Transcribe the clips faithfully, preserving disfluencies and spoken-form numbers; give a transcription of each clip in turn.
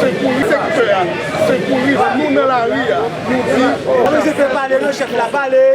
Sekouris sektè a, sekouris nou nan lari a, nou di. Polis fè pale non, chèf la pale.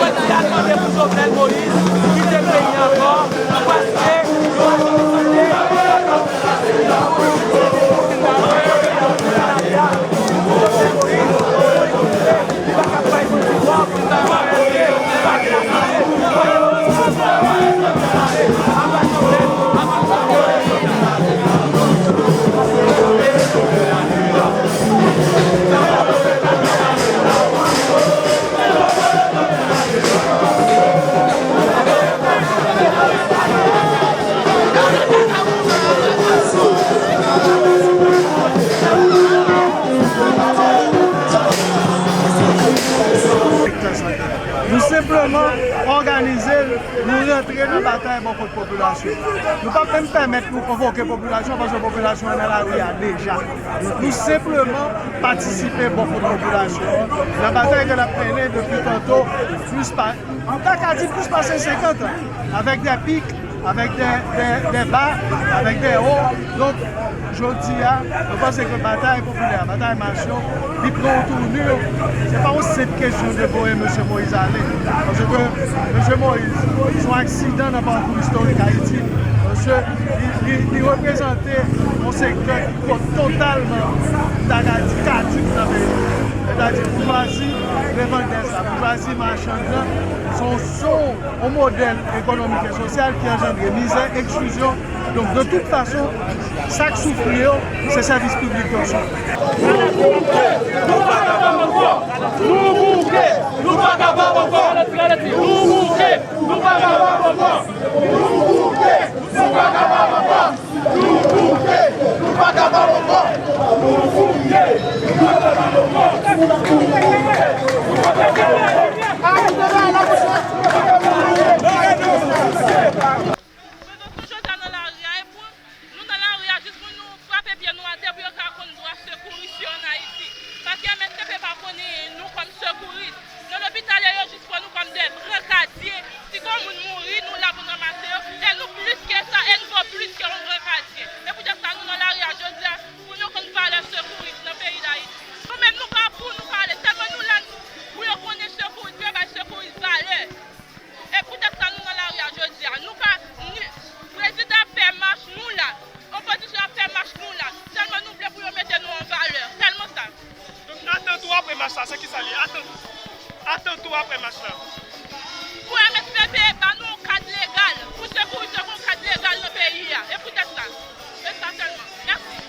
Jodi a n mande pou Jovenel Moïse kite peyi a ankò, paske nou pa janm tande Nou senpleman òganize l, nou rantre nan batay bò kont popilasyon. Nou p ap menm pèmèt nou konvoke popilasyon paske popilasyon an nan lari a deja. Nou senpleman patisipe bò kont popilasyon an nan batay ke l ap mennen depi tanto plis pa, m ta ka di plis pase senkant an, avèk de pik, avèk de, de, de ba, avèk de wo. Donk, jodi a, nou panse ke batay popilè, batay mas yo, li pran yon tournure. Se pa yon senp kesyon de voye mesye Moïse ale. Paske mesye Moïse, se yon aksidan nan pakou istorik Ayiti. Paske li, li, li reprezante yon sektè ki totalman, m ta ka di, kadik nan peyi. Sètadi boujwazi revandè sa, boujwazi machann nan, se yon, se yon modèl ekonomik e sosyal ki anjandre mizè, eksklizyon. Donk, de tout fason, sa k soufri yo, se sèvis piblik yo soufri. Nou bouke! Nou bouke! Nou pa kapab ankò! Nou bouke! Nou pa kapab ankò! Nou bouke! Nou pa kapab ankò! Nou bouke! Nou pa kapab ankò! Nou bouke! Nou pa kapab ankò! Prezans nou jodi a nan lari a, e pou nou nan lari a jis pou nou frape pye nou atè pou yo ka konn dwa sekouris yo ann Ayiti. Paske M S T P pa konnen nou kòm sekouris. Nan lopital yo, yo jis pran nou kòm de brankadye. Si gon moun mouri, nou la pou n ranmase yo. E nou plis ke sa, e n vo plis ke yon brankadye. E poutèt sa, nou nan lari a jodi a, pou nou konn valè sekouris nan peyi Dayiti. Nou menm, nou pa pou nou pale, sèlman nou la pou yo konnen sekouris, pou yo bay sekouris valè. E poutèt sa, nou nan lari a jodi a. Nou pa, ni, prezidan ap fè mach, nou la. Opozisyon ap fè mach, nou la. Sèlman nou vle pou yo mete nou an valè. Sèlman sa. Donk, atant ou apre mach la, se ki sa l ye? Atant ou. Atant ou apre mach la. Pou M S P P ba nou yon kad legal, pou sekouris yo gen yon kad legal nan peyi a. E poutèt sa. E sa sèlman.